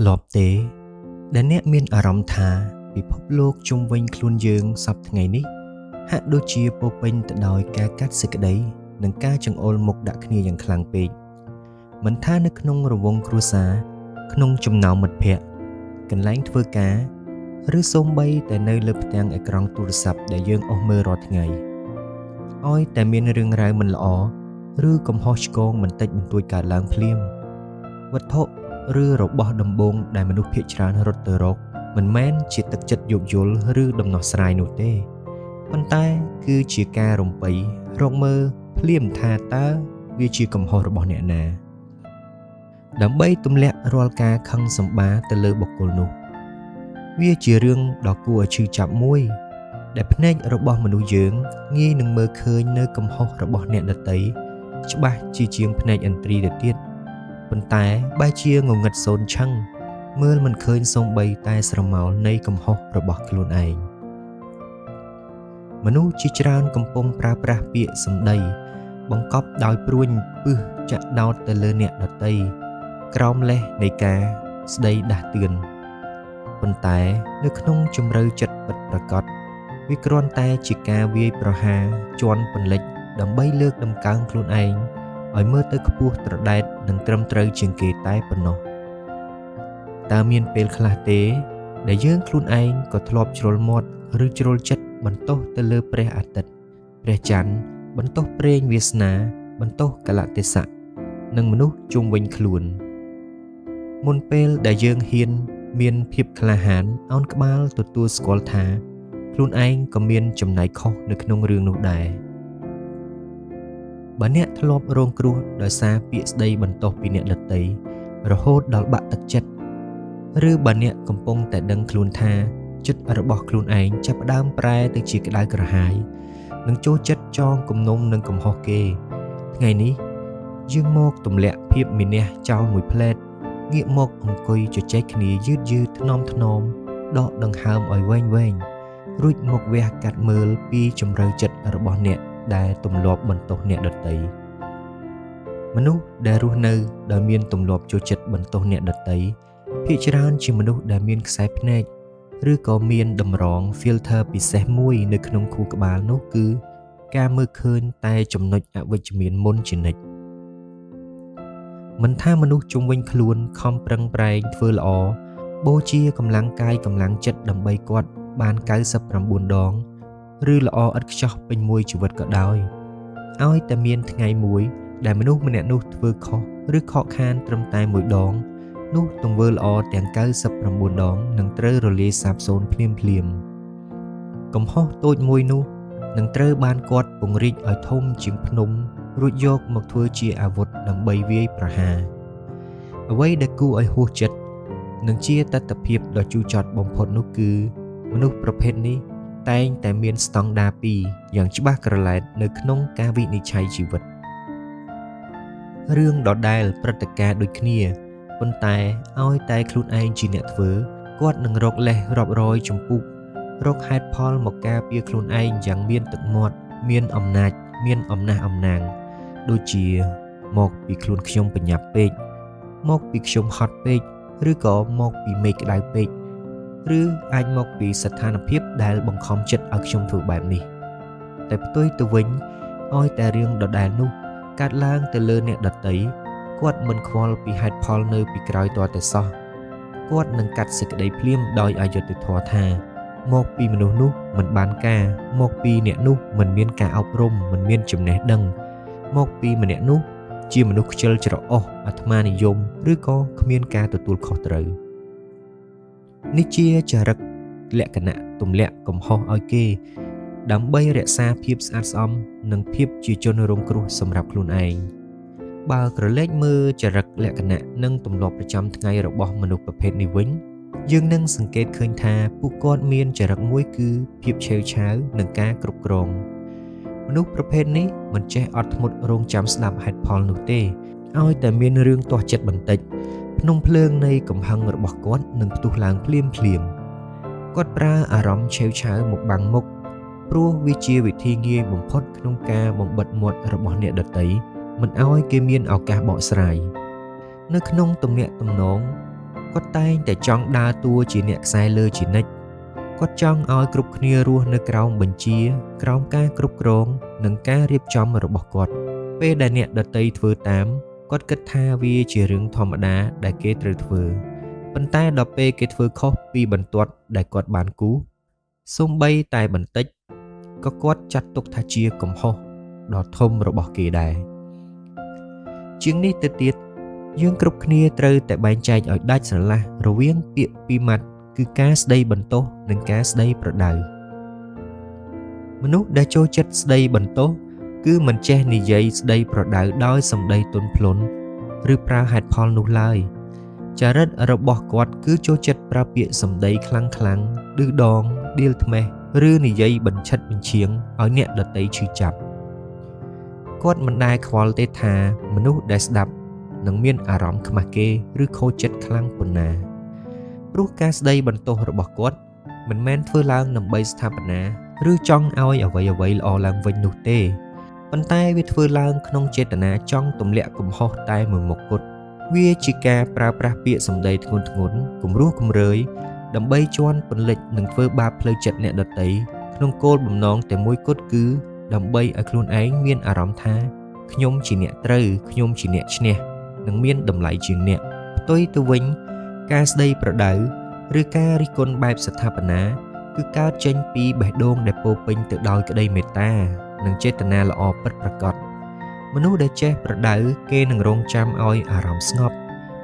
ធ្លាប់ទេដែលអ្នកមានអារម្មណ៍ថាពិភពលោកជុំវិញខ្លួនយើងសព្វថ្ងៃនេះហាក់ដូចជាពោពេញទៅដោយការកាត់សេចក្តីនិងការចង្អុលមុខដាក់គ្នាយ៉ាងខ្លាំងពេកមិនថានៅក្នុងរង្វង់គ្រួសារក្នុងចំណោមមិត្តភ័ក្តិកន្លែងធ្វើការឬសូម្បីតែនៅលើផ្ទាំងអេក្រង់ទូរស័ព្ទដែលយើងអស់មើលរាល់ថ្ងៃឲ្យតែមានរឿងរ៉ាវមិនល្អឬកំហុសឆ្គងបន្តិចបន្តួចកើតឡើងភ្លាមវត្ថុឬរបស់ដំបូងដែលមនុស្សភាគច្រើនរត់ទៅរកមិនមែនជាទឹកចិត្តយោគយល់ឬដំណោះស្រាយនោះទេប៉ុន្តែគឺជាការរំពៃរកមើលភ្លាមថាតើវាជាកំហុសរបស់អ្នកណាដើម្បីទម្លាក់រាល់ការខឹងសម្បាទៅលើបុគ្គលនោះវាជារឿងដ៏គួរឲ្យឈឺចាប់មួយដែលភ្នែករបស់មនុស្សយើងងាយនឹងមើលឃើញនៅកំហុសរបស់អ្នកដទៃច្បាស់ជាជាងភ្នែកឥន្ទ្រីទៅទៀតប៉ុន្តែបែរជាងងឹតសូន្យឆឹងមើលមិនឃើញសូម្បីតែស្រមោលនៃកំហុសរបស់ខ្លួនឯងមនុស្សជាច្រើនកំពុងប្រើប្រាស់ពាក្យសម្ដីបង្កប់ដោយព្រួញពឹសចាក់ដោតទៅលើអ្នកដទៃក្រោមលេសនៃការស្ដីដាស់តឿនប៉ុន្តែនៅក្នុងជំរឿចិត្តពិតប្រាកដវាគ្រាន់តែជាការវាយប្រហារជន់ពន្លិចដើម្បីលើកតម្កើងខ្លួនឯងឲ្យមើលទៅខ្ពស់ត្រដែតនិងត្រឹមត្រូវជាងគេតែប៉ុណ្ណោះតើមានពេលខ្លះទេដែលយើងខ្លួនឯងក៏ធ្លាប់ជ្រុលមាត់ឬជ្រុលចិត្តបន្ទោសទៅលើព្រះអាទិត្យព្រះច័ន្ទបន្ទោសព្រេងវាសនាបន្ទោសកលៈទេសៈនិងមនុស្សជុំវិញខ្លួនមុនពេលដែលយើងហ៊ានមានភាពក្លាហានអោនក្បាលទទួលស្គាល់ថាខ្លួនឯងក៏មានចំណែកខុសនៅក្នុងរឿងនោះដែរបើអ្នកធ្លាប់រងគ្រោះដោយសារពាក្យស្ដីបន្ទោសពីអ្នកដទៃរហូតដល់បាក់ទឹកចិត្តឬបើអ្នកកំពុងតែដឹងខ្លួនថាចិត្តរបស់ខ្លួនឯងចាប់ផ្ដើមប្រែទៅជាក្តៅក្រហាយនិងចូលចិត្តចងគំនុំនឹងកំហុសគេថ្ងៃនេះយើងមកទម្លាក់ភាពមានះចោលមួយផ្លែតងាកមកអង្គុយជជែកគ្នាយឺតយឺតថ្នមថ្នមដកដង្ហើមឲ្យវែងវែងរួចមកវះកាត់មើលពីជំរឿចិត្តរបស់អ្នកដែលទម្លាប់បន្ទោសអ្នកដទៃមនុស្សដែលរស់នៅដោយមានទម្លាប់ចូលចិត្តបន្ទោសអ្នកដទៃភាគច្រើនជាមនុស្សដែលមានខ្សែភ្នែកឬក៏មានតម្រង filter ពិសេសមួយនៅក្នុងខួរក្បាលនោះគឺការមើលឃើញតែចំណុចអវិជ្ជមានមុនជានិច្ចមិនថាមនុស្សជុំវិញខ្លួនខំប្រឹងប្រែងធ្វើល្អបូជាកម្លាំងកាយកម្លាំងចិត្តដើម្បីគាត់បាន99ដងឬល្អឥតខ្ចោះពេញមួយជីវិតក៏ដោយឲ្យតែមានថ្ងៃមួយដែលមនុស្សម្នាក់នោះធ្វើខុសឬខកខានត្រឹមតែមួយដងនោះទង្វើល្អទាំង99ដងនឹងត្រូវរលាយសាបសូន្យភ្លាមភ្លាមកំហុសតូចមួយនោះនឹងត្រូវបានគាត់ពង្រីកឲ្យធំជាងភ្នំរួចយកមកធ្វើជាអាវុធដើម្បីវាយប្រហារអ្វីដែលគួរឲ្យហួសចិត្តនិងជាតថភាពដ៏ជូរចត់បំផុតនោះគឺមនុស្សប្រភេទនេះតែងតែមានស្តង់ដារពីរយ៉ាងច្បាស់ក្រឡែតនៅក្នុងការវិនិច្ឆ័យជីវិតរឿងដដែលព្រឹត្តិការណ៍ដូចគ្នាប៉ុន្តែឲ្យតែខ្លួនឯងជាអ្នកធ្វើគាត់នឹងរកលេសរាប់រយចម្ពុករកហេតុផលមកការពារខ្លួនឯងយ៉ាងមានទឹកមាត់មានអំណាចមានអំណះអំណាងដូចជាមកពីខ្លួនខ្ញុំបញ្ញាប់ពេកមកពីខ្ញុំហត់ពេកឬក៏មកពីមេឃក្តៅពេកឬអាចមកពីស្ថានភាពដែលបង្ខំចិត្តឲ្យខ្ញុំធ្វើបែបនេះតែផ្ទុយទៅវិញឲ្យតែរឿងដដែលនោះកើតឡើងទៅលើអ្នកដទៃគាត់មិនខ្វល់ពីហេតុផលនៅពីក្រោយទាល់តែសោះគាត់នឹងកាត់សេចក្តីភ្លាមដោយអយុត្តិធម៌ថាមកពីមនុស្សនោះមិនបានការមកពីអ្នកនោះមិនមានការអប់រំមិនមានចំណេះដឹងមកពីម្នាក់នោះជាមនុស្សខ្ជិលច្រអូសអាត្មានិយមឬក៏គ្មានការទទួលខុសត្រូវនេះជាចរិតលក្ខណៈទម្លាក់កំហុសឲ្យគេដើម្បីរក្សាភាពស្អាតស្អំនិងភាពជាជនរងគ្រោះសម្រាប់ខ្លួនឯងបើក្រឡេកមើលចរិតលក្ខណៈនិងទម្លាប់ប្រចាំថ្ងៃរបស់មនុស្សប្រភេទនេះវិញយើងនឹងសង្កេតឃើញថាពួកគាត់មានចរិតមួយគឺភាពឆេវឆាវនិងការគ្រប់គ្រងមនុស្សប្រភេទនេះមិនចេះអត់ធ្មត់រងចាំស្ដាប់ហេតុផលនោះទេឲ្យតែមានរឿងទាស់ចិត្តបន្តិចភ្នំភ្លើងនៃកំហឹងរបស់គាត់នឹងផ្ទុះឡើងភ្លាមភ្លាមគាត់ប្រើអារម្មណ៍ឆេវឆាវមកបាំងមុខព្រោះវាជាវិធីងាយបំផុតក្នុងការបំបិទមាត់របស់អ្នកដទៃមិនឲ្យគេមានឱកាសបកស្រាយនៅក្នុងទំនាក់ទំនង គាត់តែងតែចង់ដើរតួជាអ្នកខ្សែលើជានិច្ចគាត់ចង់ឲ្យគ្រប់គ្នារស់នៅក្រោមបញ្ជាក្រោមការគ្រប់គ្រងនិងការរៀបចំរបស់គាត់ពេលដែលអ្នកដទៃធ្វើតាមគាត់គិតថាវាជារឿងធម្មតាដែលគេត្រូវធ្វើប៉ុន្តែដល់ពេលគេធ្វើខុសពីបន្ទាត់ដែលគាត់បានគូសូម្បីតែបន្តិចក៏គាត់ចាត់ទុកថាជាកំហុសដ៏ធំរបស់គេដែរជាងនេះទៅទៀតយើងគ្រប់គ្នាត្រូវតែបែងចែកឲ្យដាច់ស្រឡះរវាងពាក្យពីរម៉ាត់គឺការស្ដីបន្ទោសនិងការស្ដីប្រដៅមនុស្សដែលចូលចិត្តស្ដីបន្ទោសគឺមិនចេះនិយាយស្ដីប្រដៅដោយសម្ដីទន់ភ្លន់ឬប្រើហេតុផលនោះឡើយចរិតរបស់គាត់គឺចូលចិត្តប្រើពាក្យសម្ដីខ្លាំងៗឌឺដងដៀលថ្មេះឬនិយាយបញ្ឆិតបញ្ឆៀងឲ្យអ្នកដទៃឈឺចាប់គាត់មិនដែលខ្វល់ទេថាមនុស្សដែលស្ដាប់នឹងមានអារម្មណ៍ខ្មាស់គេឬខូចចិត្តខ្លាំងប៉ុណ្ណាព្រោះការស្ដីបន្ទោសរបស់គាត់មិនមែនធ្វើឡើងដើម្បីស្ថាបនាឬចង់ឲ្យអ្វីៗល្អឡើងវិញនោះទេប៉ុន្តែវាធ្វើឡើងក្នុងចេតនាចង់ទម្លាក់កំហុសតែមួយមុខគត់វាជាការប្រើប្រាស់ពាក្យសម្ដីធ្ងន់ៗគំរោះគំរើយដើម្បីជន់ពន្លិចនិងធ្វើបាបផ្លូវចិត្តអ្នកដទៃក្នុងគោលបំណងតែមួយគត់គឺដើម្បីឲ្យខ្លួនឯងមានអារម្មណ៍ថាខ្ញុំជាអ្នកត្រូវខ្ញុំជាអ្នកឈ្នះនិងមានតម្លៃជាងអ្នកផ្ទុយទៅវិញការស្ដីប្រដៅឬការរិះគន់បែបស្ថាបនាគឺកើតចេញពីបេះដូងដែលពោពេញទៅដោយក្តីមេត្តានិងចេតនាល្អពិតប្រាកដមនុស្សដែលចេះប្រដៅគេនឹងរងចាំឲ្យអារម្មណ៍ស្ងប់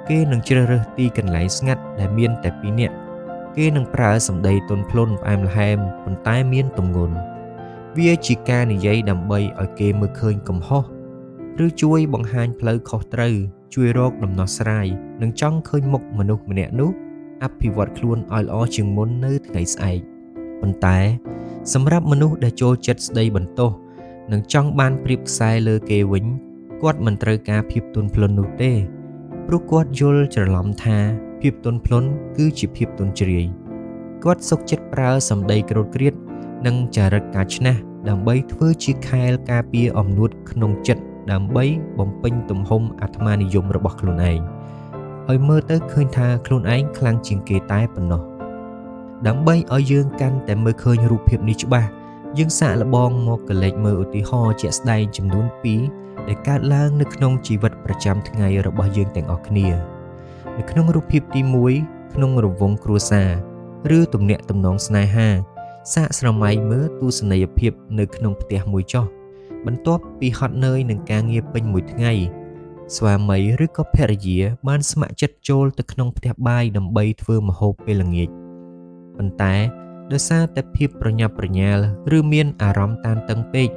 គេនឹងជ្រើសរើសទីកន្លែងស្ងាត់ដែលមានតែពីរនាក់គេនឹងប្រើសម្ដីទន់ភ្លន់ផ្អែមល្ហែមប៉ុន្តែមានទម្ងន់វាជាការនិយាយដើម្បីឲ្យគេមើលឃើញកំហុសឬជួយបង្ហាញផ្លូវខុសត្រូវជួយរកដំណោះស្រាយនិងចង់ឃើញមុខមនុស្សម្នាក់នោះអភិវឌ្ឍខ្លួនឲ្យល្អជាងមុននៅថ្ងៃស្អែកប៉ុន្តែសម្រាប់មនុស្សដែលចូលចិត្តស្ដីបន្ទោសនិងចង់បានប្រៀបខ្សែលើគេវិញគាត់មិនត្រូវការភាពទន់ភ្លន់នោះទេព្រោះគាត់យល់ច្រឡំថាភាពទន់ភ្លន់គឺជាភាពទន់ជ្រាយគាត់សុខចិត្តប្រើសម្ដីក្រោធគ្រៀតនិងចរិតកាចឆ្នះដើម្បីធ្វើជាខែលការពារអំនួតក្នុងចិត្តដើម្បីបំពេញទំហំអាត្មានិយមរបស់ខ្លួនឯងឲ្យមើលទៅឃើញថាខ្លួនឯងខ្លាំងជាងគេតែប៉ុណ្ណោះដើម្បីឲ្យយើងកាន់តែមើលឃើញរូបភាពនេះច្បាស់យើងសាកល្បងមកកលេចមើលឧទាហរណ៍ជាក់ស្ដែងចំនួន2ដែលកើតឡើងនៅក្នុងជីវិតប្រចាំថ្ងៃរបស់យើងទាំងអស់គ្នានៅក្នុងរូបភាពទី1ក្នុងរង្វង់គ្រួសារឬទំនាក់ទំនងស្នេហាសាកស្រមៃមើលទស្សនីយភាពនៅក្នុងផ្ទះមួយចុះបន្ទាប់ពីហត់នឿយនឹងការងារពេញមួយថ្ងៃស្វាមីឬក៏ភរិយាបានស្ម័គ្រចិត្តចូលទៅក្នុងផ្ទះបាយដើម្បីធ្វើម្ហូបពេលល្ងាចប៉ុន្តែដោយសារតែភាពប្រញាប់ប្រញាល់ឬមានអារម្មណ៍តានតឹងពេក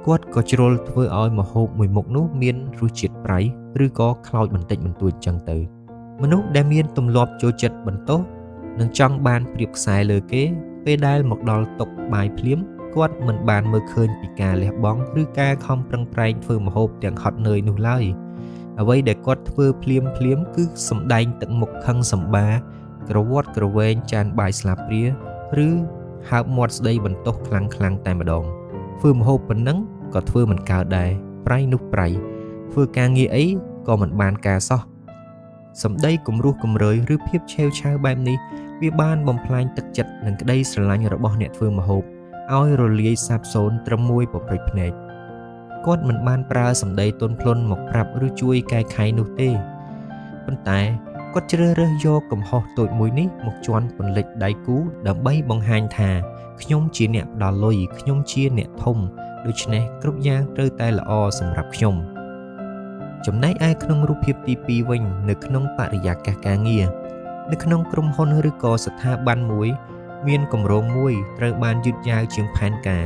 គាត់ក៏ជ្រុលធ្វើឲ្យម្ហូបមួយមុខនោះមានរសជាតិប្រៃឬក៏ខ្លោចបន្តិចបន្តួចចឹងទៅមនុស្សដែលមានទម្លាប់ចូលចិត្តបន្ទោសនិងចង់បានប្រៀបខ្សែលើគេពេលដែលមកដល់តុបាយភ្លាមគាត់មិនបានមើលឃើញពីការលះបង់ឬការខំប្រឹងប្រែងធ្វើម្ហូបទាំងហត់នឿយនោះឡើយអ្វីដែលគាត់ធ្វើភ្លាមភ្លាមគឺសម្ដែងទឹកមុខខឹងសម្បាក្រវាត់ក្រវែងចានបាយស្លាបព្រាឬហើបមាត់ស្ដីបន្ទោសខ្លាំងៗតែម្ដងធ្វើម្ហូបប៉ុណ្ណឹងក៏ធ្វើមិនកើតដែរប្រៃនោះប្រៃធ្វើការងារអីក៏មិនបានការសោះសម្ដីគំរោះគំរើយឬភាពឆេវឆាវបែបនេះវាបានបំផ្លាញទឹកចិត្តនិងក្តីស្រឡាញ់របស់អ្នកធ្វើម្ហូបឲ្យរលាយសាបសូន្យត្រឹមមួយប្រព្រឹត្តភ្នែកគាត់មិនបានប្រើសម្ដីទន់ភ្លន់មកប្រាប់ឬជួយកែខៃនោះទេប៉ុន្តែគាត់ជ្រើសរើសយកកំហុសតូចមួយនេះមកជន់ពន្លិចដៃគូដើម្បីបង្ហាញថាខ្ញុំជាអ្នកផ្ដល់លុយខ្ញុំជាអ្នកធំដូច្នេះគ្រប់យ៉ាងត្រូវតែល្អសម្រាប់ខ្ញុំចំណែកឯក្នុងរូបភាពទី2វិញនៅក្នុងបរិយាកាសការងារនៅក្នុងក្រុមហ៊ុនឬក៏ស្ថាប័នមួយមានគម្រោងមួយត្រូវបានយឺតយ៉ាវជាងផែនការ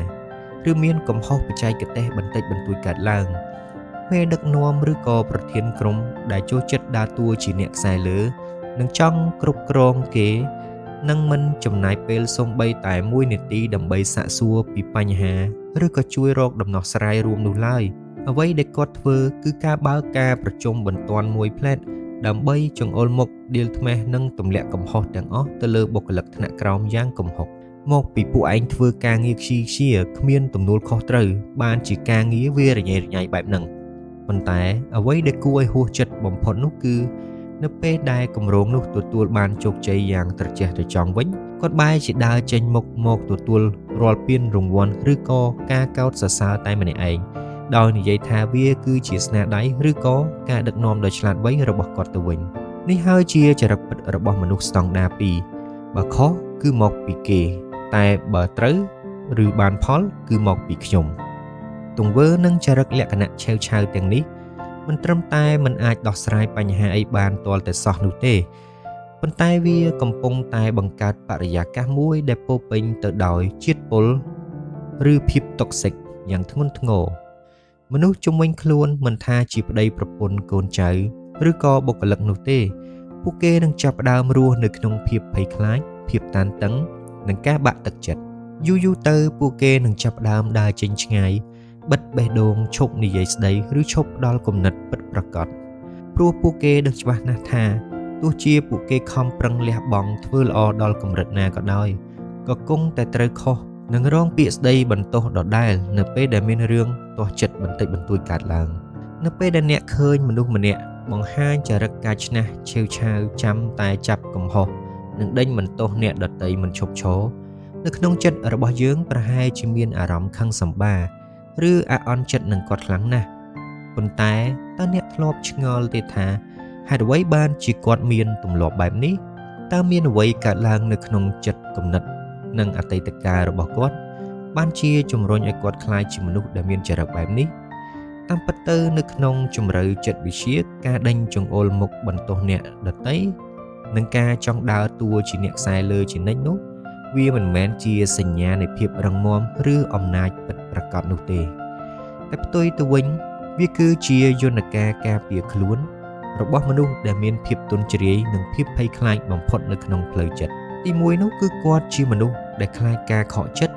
ឬមានកំហុសបច្ចេកទេសបន្តិចបន្តួចកើតឡើងមេដឹកនាំឬក៏ប្រធានក្រុមដែលចូលចិត្តដើរតួជាអ្នកខ្សែលើនិងចង់គ្រប់គ្រងគេនឹងមិនចំណាយពេលសូម្បីតែ1នាទីដើម្បីសាកសួរពីបញ្ហាឬក៏ជួយរកដំណោះស្រាយរួមនោះឡើយអ្វីដែលគាត់ធ្វើគឺការបើកការប្រជុំបន្ទាន់មួយភ្លែតដើម្បីចង្អុលមុខដៀលថ្មេះនិងទម្លាក់កំហុសទាំងអស់ទៅលើបុគ្គលិកថ្នាក់ក្រោមយ៉ាងកំហុកមកពីពួកឯងធ្វើការងារខ្ជីខ្ជាគ្មានទំនួលខុសត្រូវបានជាការងារវារញ៉េរញ៉ៃបែបហ្នឹងប៉ុន្តែអ្វីដែលគួរឲ្យហួសចិត្តបំផុតនោះគឺ នៅពេលដែលគម្រោងនោះទទួលបានជោគជ័យយ៉ាងត្រចះត្រចង់វិញគាត់បែរជាដើរចេញមុខមកទទួលរាល់ពានរង្វាន់ឬក៏ការកោតសរសើរតែម្នាក់ឯងដោយនិយាយថាវាគឺជាស្នាដៃឬក៏ការដឹកនាំដ៏ឆ្លាតវៃរបស់គាត់ទៅវិញនេះហើយជាចរិតពិតរបស់មនុស្សស្តង់ដារពីរបើខុសគឺមកពីគេតែបើត្រូវឬបានផលគឺមកពីខ្ញុំទង្វើនិងចរិតលក្ខណៈឆេវឆាវទាំងនេះមិនត្រឹមតែមិនអាចដោះស្រាយបញ្ហាអីបានទាល់តែសោះនោះទេប៉ុន្តែវាកំពុងតែបង្កើតបរិយាកាសមួយដែលពោពេញទៅដោយជាតិពុលឬភាពតុកសិកយ៉ាងធ្ងន់ធ្ងរមនុស្សជុំវិញខ្លួនមិនថាជាប្តីប្រពន្ធកូនចៅឬក៏បុគ្គលិកនោះទេពួកគេនឹងចាប់ផ្ដើមរស់នៅក្នុងភាពភ័យខ្លាចភាពតានតឹងនិងការបាក់ទឹកចិត្តយូរៗទៅពួកគេនឹងចាប់ផ្ដើមដើរចេញឆ្ងាយបិទបេះដូងឈប់និយាយស្ដីឬឈប់ផ្ដល់គំនិតពិតប្រាកដព្រោះពួកគេដឹងច្បាស់ណាស់ថាទោះជាពួកគេខំប្រឹងលះបង់ធ្វើល្អដល់កម្រិតណាក៏ដោយក៏គង់តែត្រូវខុសនិងរងពាក្យស្ដីបន្ទោសដដែលនៅពេលដែលមានរឿងទាស់ចិត្តបន្តិចបន្តួចកើតឡើងនៅពេលដែលអ្នកឃើញមនុស្សម្នាក់បង្ហាញចរិតកាចឆ្នះឆេវឆាវចាំតែចាប់កំហុសនិងដេញបន្ទោសអ្នកដទៃមិនឈប់ឈរនៅក្នុងចិត្តរបស់យើងប្រហែលជាមានអារម្មណ៍ខឹងសម្បាឬអាក់អន់ចិត្តនឹងគាត់ខ្លាំងណាស់ប៉ុន្តែតើអ្នកធ្លាប់ឆ្ងល់ទេថាហេតុអ្វីបានជាគាត់មានទម្លាប់បែបនេះតើមានអ្វីកើតឡើងនៅក្នុងចិត្តគំនិតនិងអតីតកាលរបស់គាត់បានជាជំរុញឲ្យគាត់ក្លាយជាមនុស្សដែលមានចរិតបែបនេះតាមពិតទៅនៅក្នុងជំរឿចិត្តវិទ្យាការដេញចង្អុលមុខបន្ទោសអ្នកដទៃនិងការចង់ដើរតួជាអ្នកខ្សែលើជានិច្ចនោះវាមិនមែនជាសញ្ញានៃភាពរឹងមាំឬអំណាចពិតប្រាកដនោះទេតែផ្ទុយទៅវិញវាគឺជាយន្តការការពារខ្លួនរបស់មនុស្សដែលមានភាពទន់ជ្រាយនិងភាពភ័យខ្លាចបំផុតនៅក្នុងផ្លូវចិត្តទីមួយនោះគឺគាត់ជាមនុស្សដែលខ្លាចការខកចិត្ត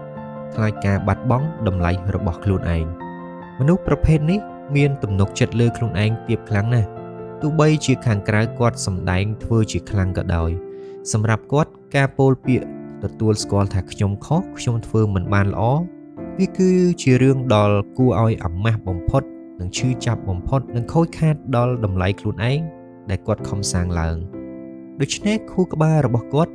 ខ្លាចការបាត់បង់តម្លៃរបស់ខ្លួនឯងមនុស្សប្រភេទនេះមានទំនុកចិត្តលើខ្លួនឯងទាបខ្លាំងណាស់ទោះបីជាខាងក្រៅគាត់សម្ដែងធ្វើជាខ្លាំងក៏ដោយសម្រាប់គាត់ការពោលពាក្យទទួលស្គាល់ថាខ្ញុំខុសខ្ញុំធ្វើមិនបានល្អវាគឺជារឿងដ៏គួរឲ្យអាម៉ាស់បំផុតនិងឈឺចាប់បំផុតនិងខូចខាតដល់តម្លៃខ្លួនឯងដែលគាត់ខំសាងឡើងដូច្នេះខួរក្បាលរបស់គាត់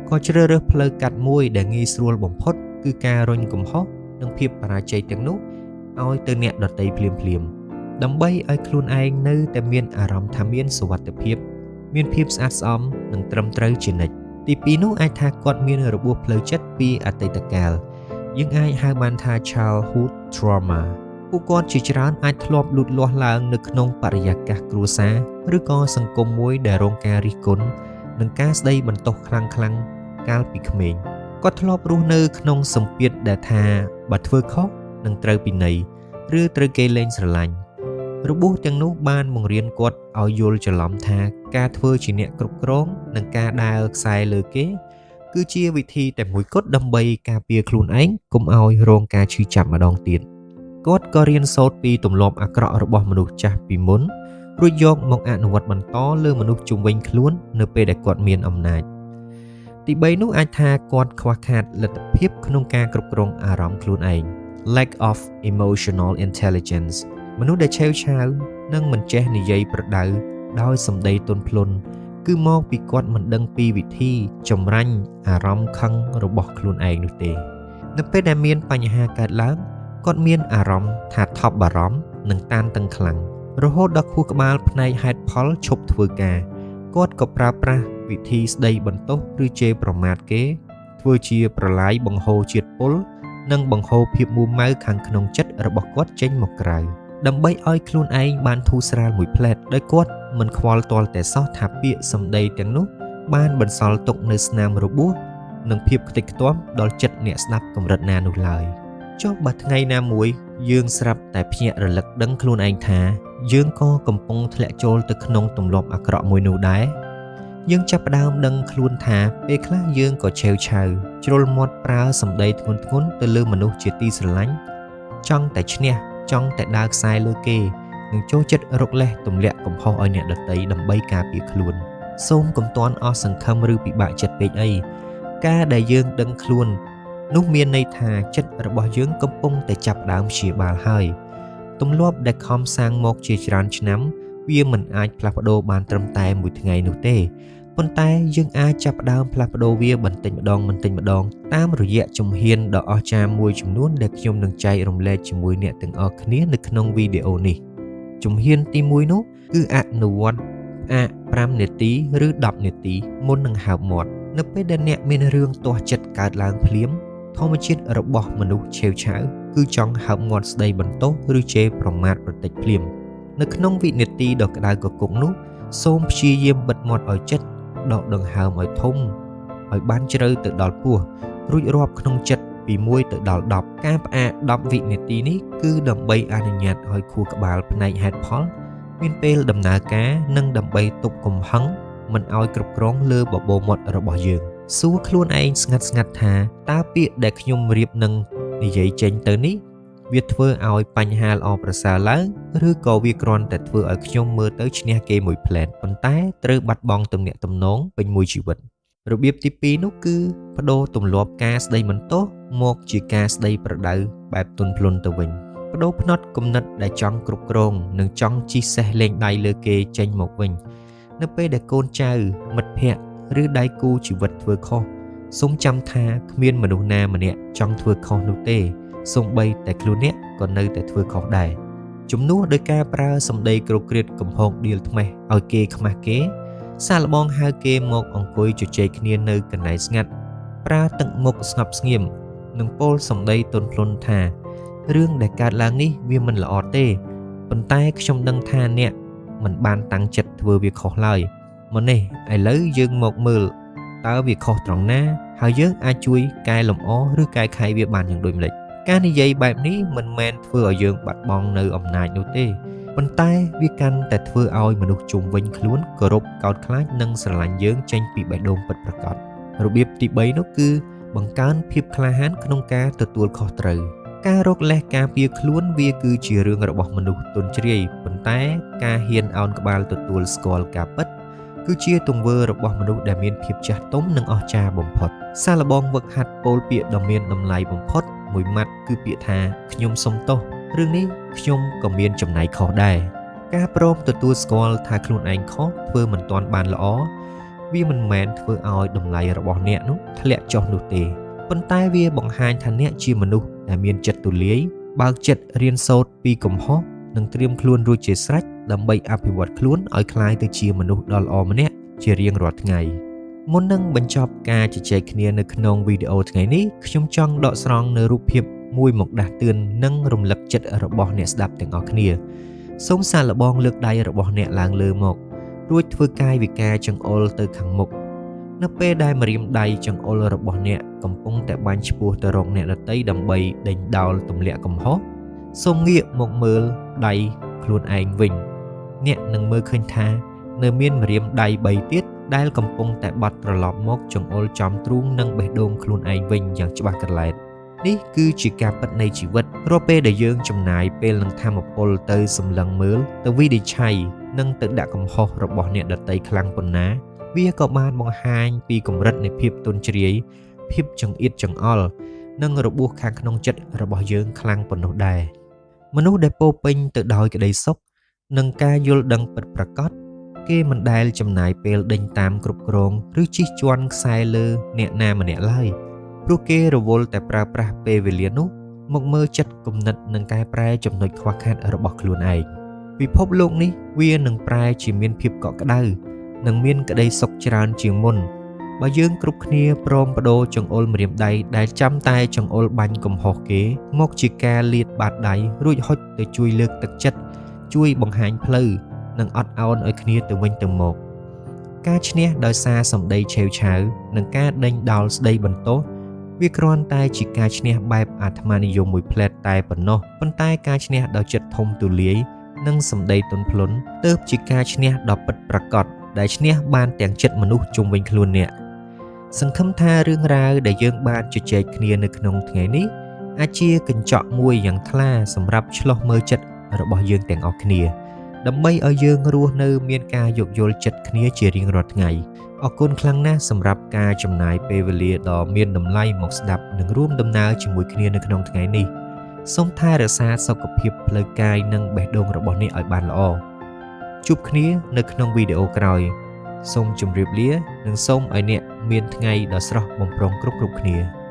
ក៏ជ្រើសរើសផ្លូវកាត់មួយដែលងាយស្រួលបំផុតគឺការរុញកំហុសនិងភាពបរាជ័យទាំងនោះឲ្យទៅអ្នកដទៃភ្លាមៗដើម្បីឲ្យខ្លួនឯងនៅតែមានអារម្មណ៍ថាមានសុវត្ថិភាពមានភាពស្អាតស្អំនិងត្រឹមត្រូវជានិច្ចទីពីរនោះអាចថាគាត់មានរបួសផ្លូវចិត្តពីអតីតកាលយើងអាចហៅបានថា childhood trauma ពួកគាត់ជាច្រើនអាចធ្លាប់លូតលាស់ឡើងនៅក្នុងបរិយាកាសគ្រួសារឬក៏សង្គមមួយដែលរងការរិះគន់និងការស្ដីបន្ទោសខ្លាំងៗកាលពីក្មេងគាត់ធ្លាប់រស់នៅក្នុងសម្ពាធដែលថាបើធ្វើខុសនឹងត្រូវពិន័យឬត្រូវគេលែងស្រឡាញ់របួសទាំងនោះបានបង្រៀនគាត់ឲ្យយល់ច្រឡំថាការធ្វើជាអ្នកគ្រប់គ្រងនិងការដើរខ្សែលើគេគឺជាវិធីតែមួយគត់ដើម្បីការពារខ្លួនឯងកុំឲ្យរងការឈឺចាប់ម្ដងទៀតគាត់ក៏រៀនសូត្រពីទម្លាប់អាក្រក់របស់មនុស្សចាស់ពីមុនរួចយកមកអនុវត្តបន្តលើមនុស្សជុំវិញខ្លួននៅពេលដែលគាត់មានអំណាចទី3នោះអាចថាគាត់ខ្វះខាតលទ្ធភាពក្នុងការគ្រប់គ្រងអារម្មណ៍ខ្លួនឯង lack of emotional intelligence មនុស្សដែលឆេវឆាវនិងមិនចេះនិយាយប្រដៅដោយសម្ដីទន់ភ្លន់គឺមកពីគាត់មិនដឹងពីវិធីចម្រាញ់អារម្មណ៍ខឹងរបស់ខ្លួនឯងនោះទេនៅពេលដែលមានបញ្ហាកើតឡើងគាត់មានអារម្មណ៍ថាថប់បារម្ភនិងតានតឹងខ្លាំងរហូតដល់ខួរក្បាលផ្នែកហេតុផលឈប់ធ្វើការគាត់ក៏ប្រើប្រាស់វិធីស្ដីបន្ទោសឬជេរប្រមាថគេធ្វើជាប្រឡាយបង្ហូរជាតិពុលនិងបង្ហូរភាពមួម៉ៅខាងក្នុងចិត្តរបស់គាត់ចេញមកក្រៅដើម្បីឲ្យខ្លួនឯងបានធូរស្រាលមួយផ្លែតដោយគាត់មិនខ្វល់ទាល់តែសោះថាពាក្យសម្ដីទាំងនោះបានបន្សល់ទុកនៅស្នាមរបួសនិងភាពខ្ទេចខ្ទាំដល់ចិត្តអ្នកស្ដាប់កម្រិតណានោះឡើយចុះបើថ្ងៃណាមួយយើងស្រាប់តែភ្ញាក់រលឹកដឹងខ្លួនឯងថាយើងក៏កំពុងធ្លាក់ចូលទៅក្នុងទម្លាប់អាក្រក់មួយនោះដែរយើងចាប់ផ្ដើមដឹងខ្លួនថាពេលខ្លះយើងក៏ឆេវឆាវជ្រុលមាត់ប្រើសម្ដីធ្ងន់ៗទៅលើមនុស្សជាទីស្រឡាញ់ចង់តែឈ្នះចង់តែដើរខ្សែលើគេនិងចូលចិត្តរកលេសទម្លាក់កំហុសឲ្យអ្នកដទៃដើម្បីការពារខ្លួនសូមកុំទាន់អស់សង្ឃឹមឬពិបាកចិត្តពេកអីការដែលយើងដឹងខ្លួននោះមានន័យថាចិត្តរបស់យើងកំពុងតែចាប់ផ្ដើមព្យាបាលហើយទម្លាប់ដែលខំសាងមកជាច្រើនឆ្នាំ វាមិនអាចផ្លាស់ប្ដូរបានត្រឹមតែមួយថ្ងៃនោះទេប៉ុន្តែយើងអាចចាប់ផ្ដើមផ្លាស់ប្ដូរវាបន្តិចម្ដងបន្តិចម្ដងតាមរយៈជំហានដ៏អស្ចារ្យមួយចំនួនដែលខ្ញុំនឹងចែករំលែកជាមួយអ្នកទាំងអស់គ្នានៅក្នុងវីដេអូនេះជំហានទី1នោះគឺអនុវត្តផ្អាក5នាទីឬ10នាទីមុននឹងហើបមាត់នៅពេលដែលអ្នកមានរឿងទាស់ចិត្តកើតឡើងភ្លាមធម្មជាតិរបស់មនុស្សឆេវឆាវគឺចង់ហើបមាត់ស្ដីបន្ទោសឬជេរប្រមាថប្រតិចភ្លាមនៅក្នុងវិនាទីដ៏ក្តៅគគុកនោះសូមព្យាយាមបិទមាត់ឲ្យជិតដកដង្ហើមឲ្យធំឲ្យបានជ្រៅទៅដល់ពោះរួចរាប់ក្នុងចិត្តពី1ទៅដល់10ការផ្អាក10វិនាទីនេះគឺដើម្បីអនុញ្ញាតឲ្យខួរក្បាលផ្នែកហេតុផលមានពេលដំណើរការនិងដើម្បីទប់កំហឹងមិនឲ្យគ្រប់គ្រងលើបបូរមាត់របស់យើងសួរខ្លួនឯងស្ងាត់ស្ងាត់ថាតើពាក្យដែលខ្ញុំរៀបនឹងនិយាយចេញទៅនេះវាធ្វើឲ្យបញ្ហាល្អប្រសើរឡើងឬក៏វាគ្រាន់តែធ្វើឲ្យខ្ញុំមើលទៅឈ្នះគេមួយផ្លែតប៉ុន្តែត្រូវបាត់បង់ទំនាក់ទំនងពេញមួយជីវិតរបៀបទី2នោះគឺបដូរទម្លាប់ការស្ដីបន្ទោសមកជាការស្ដីប្រដៅបែបទន់ភ្លន់ទៅវិញបដូរផ្នត់គំនិតដែលចង់គ្រប់គ្រងនិងចង់ជិះសេះលេងដៃលើគេចេញមកវិញនៅពេលដែលកូនចៅមិត្តភ័ក្តិឬដៃគូជីវិតធ្វើខុសសូមចាំថាគ្មានមនុស្សណាម្នាក់ចង់ធ្វើខុសនោះទេសូម្បីតែខ្លួនអ្នកក៏នៅតែធ្វើខុសដែរជំនួសដោយការប្រើសម្ដីគ្រោតគ្រាតកំហុសដៀលថ្មេះឲ្យគេខ្មាស់គេសាកល្បងហៅគេមកអង្គុយជជែកគ្នានៅកន្លែងស្ងាត់ប្រើទឹកមុខស្ងប់ស្ងៀមនិងពោលសម្ដីទន់ភ្លន់ថារឿងដែលកើតឡើងនេះវាមិនល្អទេប៉ុន្តែខ្ញុំដឹងថាអ្នកមិនបានតាំងចិត្តធ្វើវាខុសឡើយមកនេះឥឡូវយើងមកមើលតើវាខុសត្រង់ណាហើយយើងអាចជួយកែលម្អឬកែខៃវាបានយ៉ាងដូចម្តេចការនិយាយបែបនេះមិនមែនធ្វើឲ្យយើងបាត់បង់នៅអំណាចនោះទេប៉ុន្តែវាកាន់តែធ្វើឲ្យមនុស្សជុំវិញខ្លួនគោរពកោតខ្លាចនិងស្រឡាញ់យើងចេញពីបេះដូងពិតប្រាកដរបៀបទី3នោះគឺបង្កើនភាពក្លាហានក្នុងការទទួលខុសត្រូវការរកលេសការពារខ្លួនវាគឺជារឿងរបស់មនុស្សទន់ជ្រាយប៉ុន្តែការហ៊ានអោនក្បាលទទួលស្គាល់ការពិតគឺជាទង្វើរបស់មនុស្សដែលមានភាពចាស់ទុំនិងអស្ចារ្យបំផុតសាកល្បងវឹកហាត់ពោលពាក្យដ៏មានតម្លៃបំផុតមួយម៉ាត់គឺពាក្យថាខ្ញុំសុំទោសរឿងនេះខ្ញុំក៏មានចំណែកខុសដែរការព្រមទទួលស្គាល់ថាខ្លួនឯងខុសធ្វើមិនទាន់បានល្អវាមិនមែនធ្វើឲ្យតម្លៃរបស់អ្នកនោះធ្លាក់ចុះនោះទេប៉ុន្តែវាបង្ហាញថាអ្នកជាមនុស្សដែលមានចិត្តទូលាយបើកចិត្តរៀនសូត្រពីកំហុសនិងត្រៀមខ្លួនរួចជាស្រេចដើម្បីអភិវឌ្ឍខ្លួនឲ្យក្លាយទៅជាមនុស្សដ៏ល្អម្នាក់ជារៀងរាល់ថ្ងៃមុននឹងបញ្ចប់ការជជែកគ្នានៅក្នុងវីដេអូថ្ងៃនេះខ្ញុំចង់ដកស្រង់នៅរូបភាពមួយមកដាស់តឿននិងរំលឹកចិត្តរបស់អ្នកស្ដាប់ទាំងអស់គ្នាសូមសាកល្បងលើកដៃរបស់អ្នកឡើងលើមករួចធ្វើកាយវិការចង្អុលទៅខាងមុខនៅពេលដែលម្រាមដៃចង្អុលរបស់អ្នកកំពុងតែបាញ់ឆ្ពោះទៅរកអ្នកដទៃដើម្បីដេញដោលទម្លាក់កំហុសសូមងាកមកមើលដៃខ្លួនឯងវិញអ្នកនឹងមើលឃើញថានៅមានម្រាមដៃ3ទៀតដែលកំពុងតែបាត់ត្រឡប់មកចង្អុលចំទ្រូងនិងបេះដូងខ្លួនឯងវិញយ៉ាងច្បាស់ក្រឡែតនេះគឺជាការពិតនៃជីវិតរាល់ពេលដែលយើងចំណាយពេលនិងថាមពលទៅសម្លឹងមើលទៅវិនិច្ឆ័យនិងទៅដាក់កំហុសរបស់អ្នកដទៃខ្លាំងប៉ុណ្ណាវាក៏បានបង្ហាញពីកម្រិតនៃភាពទន់ជ្រាយភាពចង្អៀតចង្អល់និងរបួសខាងក្នុងចិត្តរបស់យើងខ្លាំងប៉ុណ្ណោះដែរមនុស្សដែលពោពេញទៅដោយក្តីសុខនិងការយល់ដឹងពិតប្រាកដគេមិនដែលចំណាយពេលដេញតាមគ្រប់គ្រងឬជិះជាន់ខ្សែលើអ្នកណាម្នាក់ឡើយព្រោះគេរវល់តែប្រើប្រាស់ពេលវេលានោះមកមើលចិត្តគំនិតនិងកែប្រែចំណុចខ្វះខាតរបស់ខ្លួនឯងពិភពលោកនេះវានឹងប្រែជាមានភាពកក់ក្ដៅនិងមានក្តីសុខច្រើនជាងមុនបើយើងគ្រប់គ្នាព្រមបដូរចង្អុលម្រាមដៃដែលចាំតែចង្អុលបាញ់កំហុសគេមកជាការលាតបាតដៃរួចហុចទៅជួយលើកទឹកចិត្តជួយបង្ហាញផ្លូវនិងអត់ឱនឲ្យគ្នាទៅវិញទៅមកការឈ្នះដោយសារសម្ដីឆេវឆាវនិងការដេញដោលស្ដីបន្ទោសវាគ្រាន់តែជាការឈ្នះបែបអាត្មានិយមមួយផ្លែតតែប៉ុណ្ណោះប៉ុន្តែការឈ្នះដោយចិត្តធំទូលាយនិងសម្ដីទន់ភ្លន់ទើបជាការឈ្នះដ៏ពិតប្រាកដដែលឈ្នះបានទាំងចិត្តមនុស្សជុំវិញខ្លួនអ្នកសង្ឃឹមថារឿងរ៉ាវដែលយើងបានជជែកគ្នានៅក្នុងថ្ងៃនេះអាចជាកញ្ចក់មួយយ៉ាងថ្លាសម្រាប់ឆ្លុះមើលចិត្តរបស់យើងទាំងអស់គ្នាដើម្បីឲ្យយើងរស់នៅមានការយោគយល់ចិត្តគ្នាជារៀងរាល់ថ្ងៃអរគុណខ្លាំងណាស់សម្រាប់ការចំណាយពេលវេលាដ៏មានតម្លៃមកស្ដាប់និងរួមដំណើរជាមួយគ្នានៅក្នុងថ្ងៃនេះសូមថែរក្សាសុខភាពផ្លូវកាយនិងបេះដូងរបស់អ្នកឲ្យបានល្អ ជួបគ្នានៅក្នុងវីដេអូក្រោយសូមជម្រាបលានិងសូមឲ្យអ្នកមានថ្ងៃដ៏ស្រស់បំព្រងគ្រប់ៗគ្នា។